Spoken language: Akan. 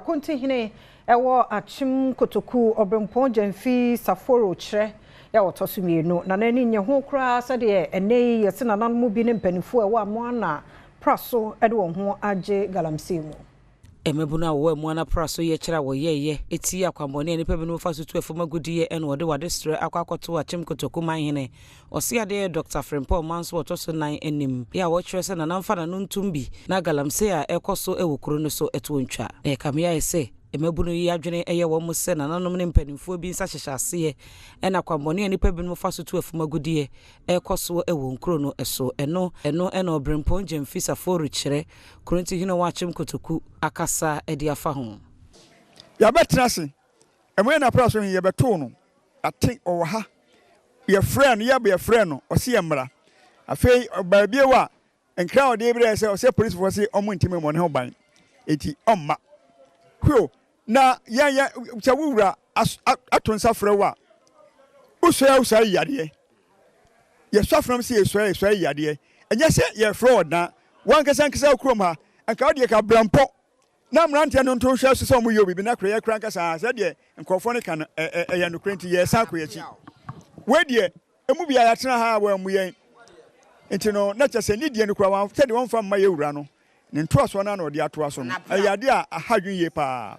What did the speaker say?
Kontihene ɛwɔ Akyem Kotoku Ɔbrempɔn Gyamfi Saforo kyerɛ yɛ ɔtɔ so mmienu na n'ani nye ho koraa sɛdeɛ ɛnɛ yi yɛse nananom bi ne mpanimfoɔ a ɛwɔ Amoana Praso de wɔn ho agye galamsey mu. Mmabunu a wɔwɔ Amoana Praso yɛ kyerɛ a wɔyɛeɛ tia akwammɔne a nnipa binom fa so tu afam agudeɛ na wɔde wɔn adesrɛ akɔ akɔto Akyem Kotoku manhene Ɔseadeɛ Dɔkta Frimpong Manso a ɔtɔ so nan anim yɛ a wɔkyerɛ sɛ Nana mfa n'ano ntom bi na galamsey a ɛrekɔ so wɔ kuro no so toɔ ntwa. Na ɛkame ayɛ sɛ mmabunu yi adwene yɛ wɔn sɛ nananom ne mpanimfoɔ bi nsa hyehyɛ aseɛ na akwammɔne a nnipa binom fa so tu afum agudeɛ rekɔ soɔ wɔ nkuro no so. Ɛno ɛno na Ɔberempɔn Gyamfi Safori kyerɛ Kronti Hene Ɔakyem Kotoku akasa de afa ho. Yɛabɛtena ase, ɛmo yɛ n'apra so he, yɛbɛtoo no ate, ɔwɔ ha. Yɛfrɛɛ no, yɛb yɛfrɛɛ no, ɔse yɛmmra. Afei ɔbaa bio a, nkra a ɔde brɛɛ sɛ ɔsɛ polisifoɔ se ɔmo ntimi mmɔ ne ho ban, enti ɔmma. Hweo, na yɛn yɛ, sɛ wo wura as, ato nsa frɛ wo a, wosɔe a wosɔe ayi yadeɛ. Yɛsɔ afenam sɛ yɛsɔe a yɛsɔe ayi yadeɛ. Ɛnyɛ sɛ yɛrefrɛ wo ɔdan, wo ankasa ankasa wo kurom ha, anka wo deɛ ka bra mpo na mmeranteɛ no nto nhwɛ so sɛ wɔyɛ obibi na korɛ yɛ kora ankasa a sɛdeɛ nkurɔfoɔ no ka no ɛyɛ nokorɛ nti yɛresan akɔ yɛn akyi. Wei deɛ emu biara yɛatena ha a wɔammu yɛn nti no na kyerɛ sɛ ne deɛ no koraa sɛdeɛ wɔmfa mma yɛn wura no ne ntoasoɔ no ara na ɔde atoa so no ɛyɛ adeɛ a aha adwene yie paa.